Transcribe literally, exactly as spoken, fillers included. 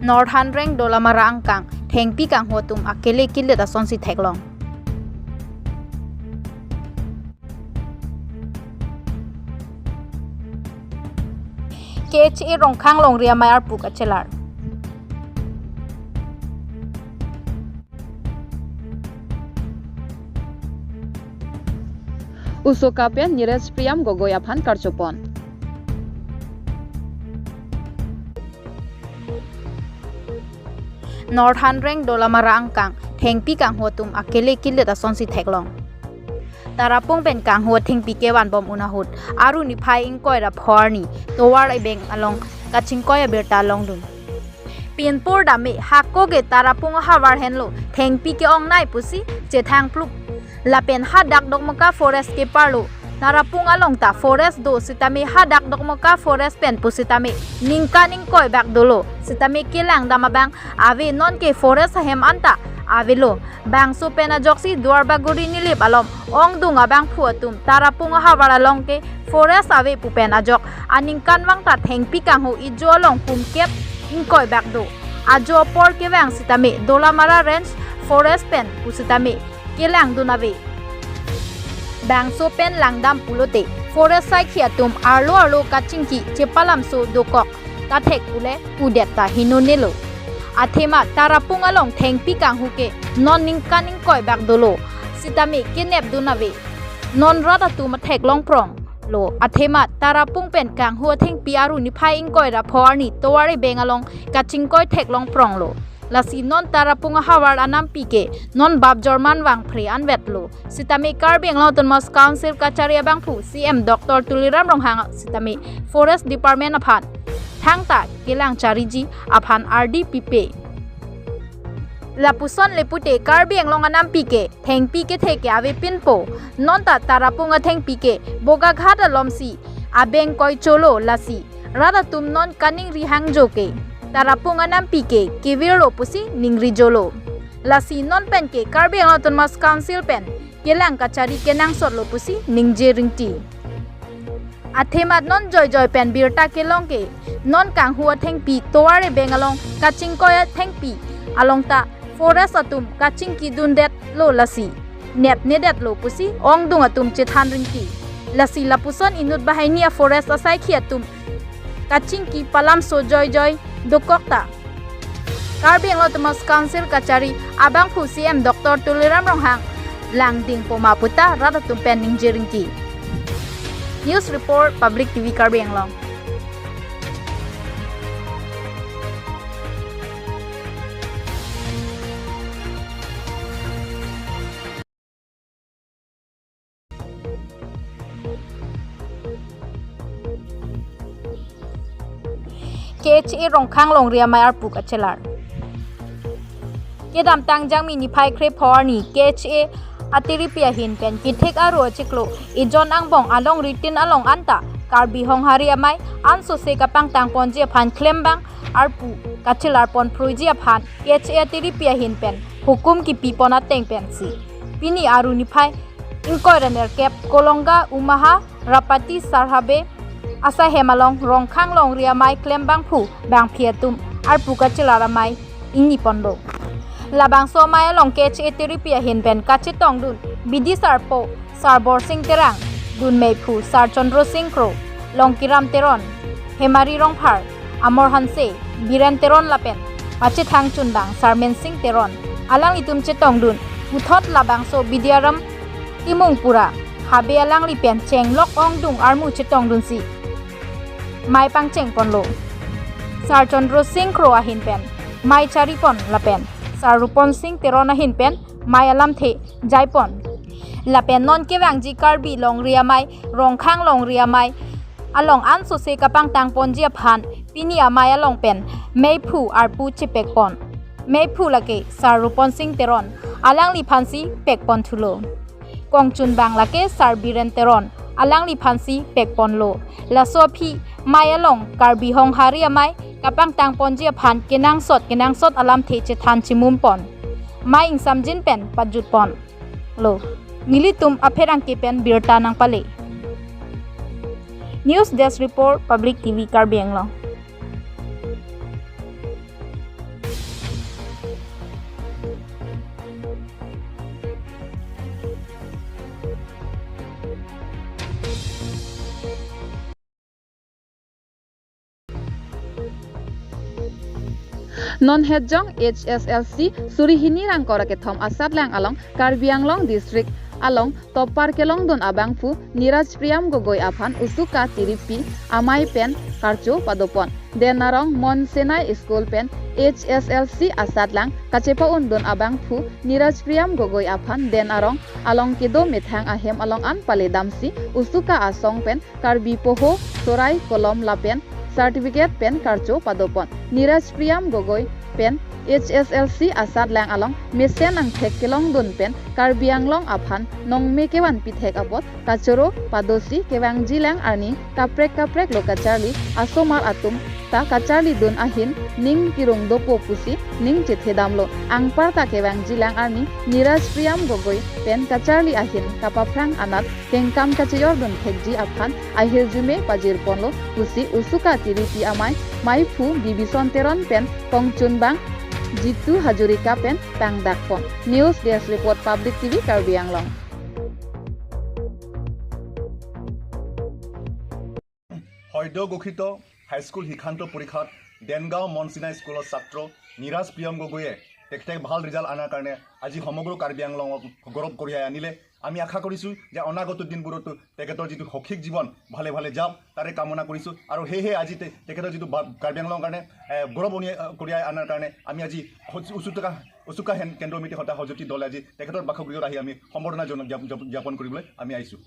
North Hanreng Dolamara angkang thengpi kanghu atum akele kilit asonsi theklong. K H A Rongkhang longri amei arpu kachelar. USOCA pen Niresh Priyam Gogoi aphan karchopon. North Hanreng Dolamara angkang thengpi kanghu atum akele kilit asonsi theklong. Tarapung pen kanghu athengpi kevan bom un ahut Aru niphai ingkoi ra pho arni tovar ebeng along kachingkoi abirta longdun. Pinpur dame hako ke Tarapung ahavar henlo thengpi ke-ongnei pusi chethang pluk. Lapen hadak Dokmoka forest keparlo. Tarapung along ta forest do sitame hadak Dokmoka forest pen pusitame ningkan ingkoi bak dolo sitame kelang dam abang ave, non ke forest ahem anta avelo. Bangso pen ajoksi Duarbagori Nilip along ongdung abangphu atum Tarapung ahavar along ke forest ave pu pen ajok aningkanvang ta thengpi kanghu ijo along pumkep ingkoi bak do. Ajo apor kevang sitame Dolamara Range forest pen pusitame kelangdun ave. Bangso pen langdam pulote forest saikhi atum arlo arlo kachingki chepalamso dokok ta thek pule pudet ta hinonelo. Athema Tarapung along thengpi kanghu ke non ningkan ingkoi bak dolo sitame kenepdun ave. Non rat atum atheklong pronglo. Athema Tarapung pen kanghu athengpi Aru niphai ingkoi ra pho arni tovar ebeng along kachingkoi theklong pronglo. Lasi non Tarapung ahavar anampi ke non bap jorman vangphre anvetlo. Sitame Karbi Anglong Autonomous Council kachari abangphu C M Doctor Tuliram Ronghang sitame Forest Department aphan thangta kelang chariji aphan ardi pipe. Lapuson lepute Karbi Anglong anampi ke thengpi kethe ke avepinpo. Non ta Tarapung athengpi ke Bogaghat alomsi abeng koicholo, lasi rat atum non kaningri hangjo ke Tarapung anampi ke kevirlo pusi ningrijolo. Lasi non pen ke Karbi Anglong Autonomous Council pen kelang kachari kenangsotlo pusi ningje ringti. Athema non joijoi pen birta kelong ke non kanghu athengpi tovar ebeng along kachingkoi athengpi along ta forest atum kachingkidundetlo, lasi nepnedetlo pusi ongdung atum chethan ringti. Lasi lapuson inut banghini a-forest asaikhi atum kachingki palamso joijoi dokok ta Karbi Anglong Autonomous Council kachari abangphu C M Doctor Tuliram Ronghang langdingpo ma puta rat atum pen ningje ringti. News report, Public T V Karbi Anglong. K H A Rongkhang longri amei arpu kachelar. Kedamtang Jangmi niphai kre pho arni K H A atiripi ahin pen kethek aro achiklo ejon angbong alongri tin along anta Karbi Honghari amei ansose kapangtang ponji aphan klembang arpu kachelar pon phruiji aphan K H A atiripi ahin pen hukum kipi pon ateng pensi pini Aru niphai ingkoi ra nerkep Kolonga Umaha Rapati Sarhabe asai hem along Rongkhang longri amei klembangphu bangphi atum arpu kachelar amei ingni ponlo. Labangso amei along K H A atiripi ahin pen kachetongdun bidisarpo Sar Borsing Terang, dunmeiphu Sar Chandra Sing Kro, Longkiram Teron, Hemari Rongphar, Amor Hanse, Biren Teron lapen pachethang chundang Sar Mensing Teron, alanglitum chetongdun puthot labangso Bidyaram Timung pura habe alangli pen chenglok ongdung armu chetongdunsi mei pangcheng ponlo. Sar Chandra Sing Kro ahin pen mei chari pon lapen Sar Rupon Sing Teron ahin pen mei alamthe jai pon. Lapen non kevangji Karbi longri amei, Rongkhang longri amei along ansose kapangtang ponji aphan pini amei along pen meiphu arpu chepek pon. Meiphu lake Sar Rupon Sing Teron, alangliphansi pek pon thulo. Kongchunbang lake Sar Biren Teron, alangliphansi pek ponlo. Laso aphi mei along Karbi Honghari amei kapangtang ponji aphan kenangsot kenangsot alamthe chethan chimum pon. Mei ingsamjin pen pajut ponlo. Nelitum apherangke pen birta nangpale. News Desk Report, Public T V Karbi Anglong. Non hetjong H S L C suri hini rangkor akethom asatlang along Karbi Anglong District along topar kelongdun abangphu Niraj Priyam Gogoi aphan usuka tiripi amei pen karcho padopon. Den arong Mon Senai School pen H S L C asatlang kachepa-undun abangphu Niraj Priyam Gogoi aphan den arong along kedo methang ahem along an paledamsi usuka asong pen Karbi poho, sorai, kolom lapen certificate pen karcho padopon. Niraj Priyam Gogoi pen H S L C asatlang along mesen angthek kelongdun pen Karbi Anglong aphan nongme kevanpi thek apot kachoro padosi kevangjilang arni kaprek kaprek lo kacharli asomar atum ta kacharlidun ahin ning kirung dopo pusi ning chethedamlo. Anparta kevangjilang arni Niraj Priyam Gogoi pen kacharli ahin kapaphrang anat kengkam kachejordun thekji aphan ahirjume pajirponlo pusi usuka tiripi amei meiphu Bibison Teron pen kongchunbang Jitu Hazarika pen pangdakpon. News Desk Report, Public T V Karbi Anglong. সদ্য ঘোষিত হাইস্কুল শিক্ষান্ত পৰীক্ষাত দেনগাঁও মনচিনা স্কুলৰ ছাত্ৰ নিৰাজ প্ৰিয়ম গগৈয়ে তেখেতে ভাল ৰিজাল্ট অনাৰ কাৰণে আজি সমগ্ৰ কাৰ্বি আংলঙক গৌৰৱ কঢ়িয়াই আনিলে। আমি আশা কৰিছোঁ যে অনাগত দিনবোৰতো তেখেতৰ যিটো শৈক্ষিক জীৱন ভালে ভালে যাওক, তাৰে কামনা কৰিছোঁ। আৰু সেয়েহে আজি তে- তেখেতৰ যিটো বা- কাৰ্বি আংলঙৰ কাৰণে এ, গৌৰৱ অনি- কঢ়িয়াই অনাৰ কাৰণে আমি আজি সজ- উচুকা উচুকা হেন কেন্দ্ৰ কমিটিৰ সদা সজুতি দলে আজি তেখেতৰ বাসগৃহত আহি আমি সম্বৰ্ধনা জন- জ্ঞাপ- জ্ঞাপ- জ্ঞাপন কৰিবলৈ আমি আহিছোঁ।